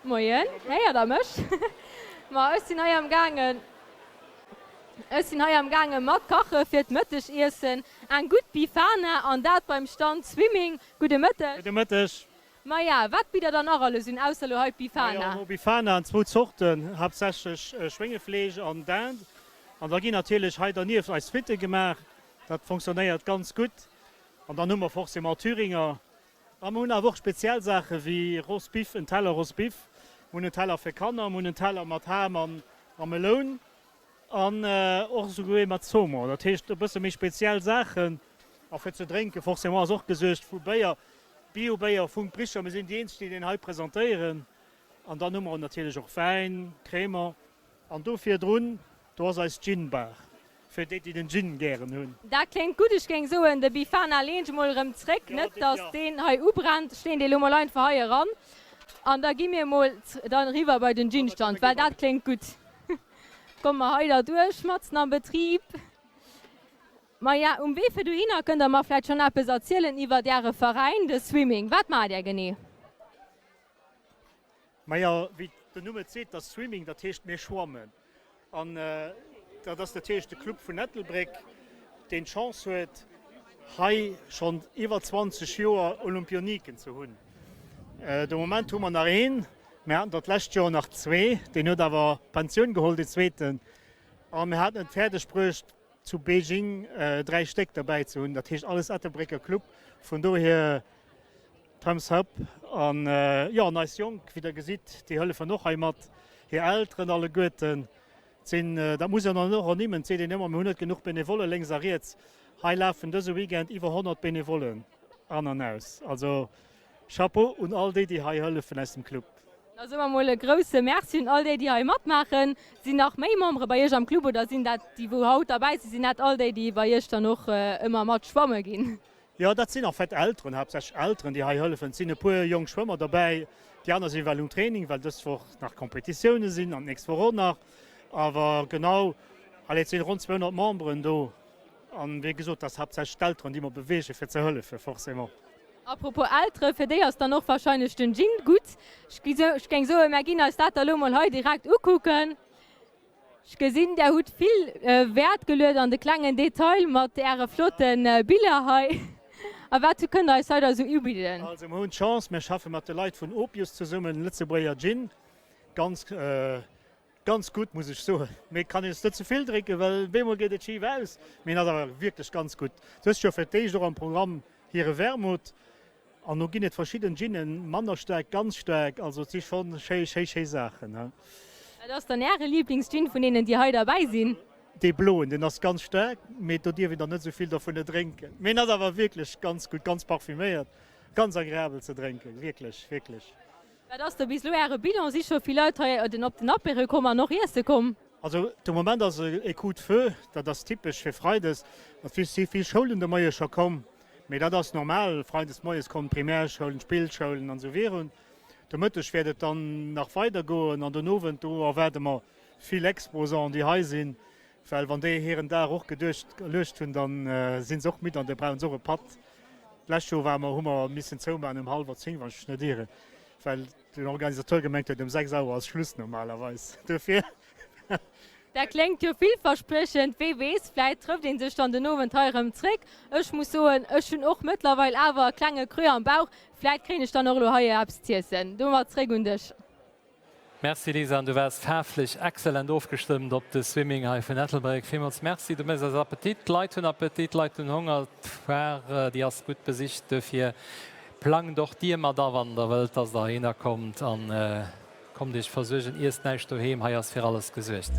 Moien, héiert der mech? Ma ech sinn hei am gaangen, ech sinn hei am gaange mat kache fir d'Mëttegiessen. Eng gutt Bifana an dat beim Stand Swimming. Gudde Mëtteg. Gudde Mëtteg. Maja, wat bitt der dann nach alles un, ausser elo hei d'Bifana? Majo, no Bifana an zwou Zorten, haaptsächlech Schwéngefleesch an Dinde. An da ginn natierlech hei dernieft eis Fritte gemaach. Dat fonctionnéiert ganz gutt. An dann hu mer forcément Thüringer. A mer hunn awer och speziell Saache wéi Rosbiff, en Teller Rosbiff, mer hunn en Teller fir Kanner, mer hunn en Teller mat Ham a Meloun an och esouguer ee mat Saumon. Dat heescht e bësse méi speziell Saachen. A fir ze drénke forcément ass och gesuergt vu Béier, Bio-Béier vum Bricher. Mir sinn déi eenzeg, déi deen hei presentéieren. An dann hu mer natierlech och Wäin, Crémant. An do virdrun, do ass eis Gin-Bar, fir déi, déi den Gin gären hunn. Dat kléngt gutt. Ech géing soen, de Bifana leen ech mol erëm zréck, net dass deen hei ubrennt. Ech leen dee lo mol einfach hei eran an da gi mir mol dann eriwwer bei den Gin-Stand, well dat kléngt gutt. Komme mer hei da duerch, matzen am Betrib. Maja, um Wee fir dohinner kënnt der mer vläit schonn eppes erzielen iwwert äre Veräin, de Swimming. Wat maacht där genee? Maja, wéi den Numm et seet, ass Swimming, dat heescht mir schwammen. An dat ass natierlech de Club vun Ettelbréck, deen d'Chance huet, hei schonn iwwer 20 Joer Olympioniken ze hunn. De Moment hu mer nach een, mir haten der d'lescht Joer nach zwee, deen huet awer Pensioun geholl, dee zweeten. A mir haten et fäerdeg bruecht, zu Beijing 3 Stéck derbäi ze hunn, dat heescht alles Ettelbrécker Club. Vun dohier Thumbs up. An jo, an eis Jonk, wéi der gesitt, déi hëllefen och hei mat, hir Elteren alleguerten sinn, dat muss een dann och ernimmen, et seet een ëmmer, mir hunn net genuch Benevollen lénks a riets. Hei lafen dëse Weekend iwwer 100 Benevollen an an aus. Also Chapeau un all déi, déi hei hëllefen aus dem Club. Da soe mer mol e grousse Merci un all déi, déi hei matmaachen. Sinn nach méi Membere bei Iech am Club oder sinn dat déi, wou haut derbäi sinn, sinn dat all déi, déi bei Iech dann och ëmmer mat schwamme ginn? Jo, dat sinn en fait Elteren, haaptsächlech Elteren, déi hei hëllefen. Et sinn e puer jonk Schwëmmer derbäi, déi aner sinn well um Training, well dës Woch nach Competitioune sinn an d'nächst Woch och nach. Awer genau, allez, et sinn ronn 200 Memberen do. An wéi gesot, dat ass haaptsächlech d'Elteren, déi mer beweegen, fir ze hëllefen, forcément. A propos Elteren, fir déi ass dann och wahrscheinlech den Gin gutt. Ech géing soen, mär ginn eis dat da lo mol hei direkt ukucken. Ech gesinn, där hutt vill Wäert geluet an de klengen Detail mat äre flotte Biller hei. A wat kënnt der eis hei da sou ubidden? Also mir hunn d'Chance, mir schaffe mat de Leit vun Opius zesummen, Lëtzebuerger Gin, ganz Ganz gutt, muss ech soen. Mee et kann een es net ze vill drénken, well bemol geet et schif aus. Mee en ass awer wierklech ganz gutt. Dëst Joer fir d'éischt och am Programm hire Wermut. An do ginn et verschidden Ginen, manner staark, ganz staark. Also et si schonn schéi, schéi, schéi Saachen. Wat ass dann Äre Liblingsgin vun deenen, déi hei derbäi sinn? Dee bloen, deen ass ganz staark, mee do dierf een dann net esou vill dovunner drénken. Mee en ass awer wierklech ganz gutt, ganz parfüméiert, ganz agreabel ze drénken, wierklech, wierklech. Wat ass da bis elo Äre Bilan? Si scho vill Leit hei op den Apéro komm an och iesse komm? Also de Moment ass e Coup de feu, dat ass typesch fir Freides. Et si vill Schoulen de Moie scho komm, mee dat ass normal. Freides moies kommen d'Primärschoulen, d'Spillschoulen an esou virun. De Mëtteg wäert et dann nach weider goen an den Owend, do erwaarde mer vill Exposanten, déi hei sinn, well wann déi hiren Dag och geduecht geluecht hunn, da si se och midd an da brauche se och e Patt. D'lescht Joer ware mer, hu mer missen zoumaachen um hallwer 10, wann ech mech net ieren, well den Organisateur gemengt huet, um 6 Auer ass Schluss normalerweis. Dofir. Dat kléngt jo villverspriechend. Wee weess, vläit trëfft ee sech dann den Owend hei erëm zréck. Ech muss soen, ech hunn och mëttlerweil awer e klenge Creux am Bauch. Vläit kréien ech dann och elo hei eppes z'iessen. Domat zréck un dech. Merci Lisa, an du waars faarflech excellent ofgestëmmt op de Swimming hei vun Ettelbréck. Villmools Merci, du méchs eis Appetit, d'Leit hunn Appetit, d'Leit hunn Honger, d'Foire déi ass gutt besicht, duerfir plangt och dir mat a wann der wëllt, dass der heihinner kommt an kommt iech versuergen, iesst näischt doheem, hei ass fir alles gesuergt.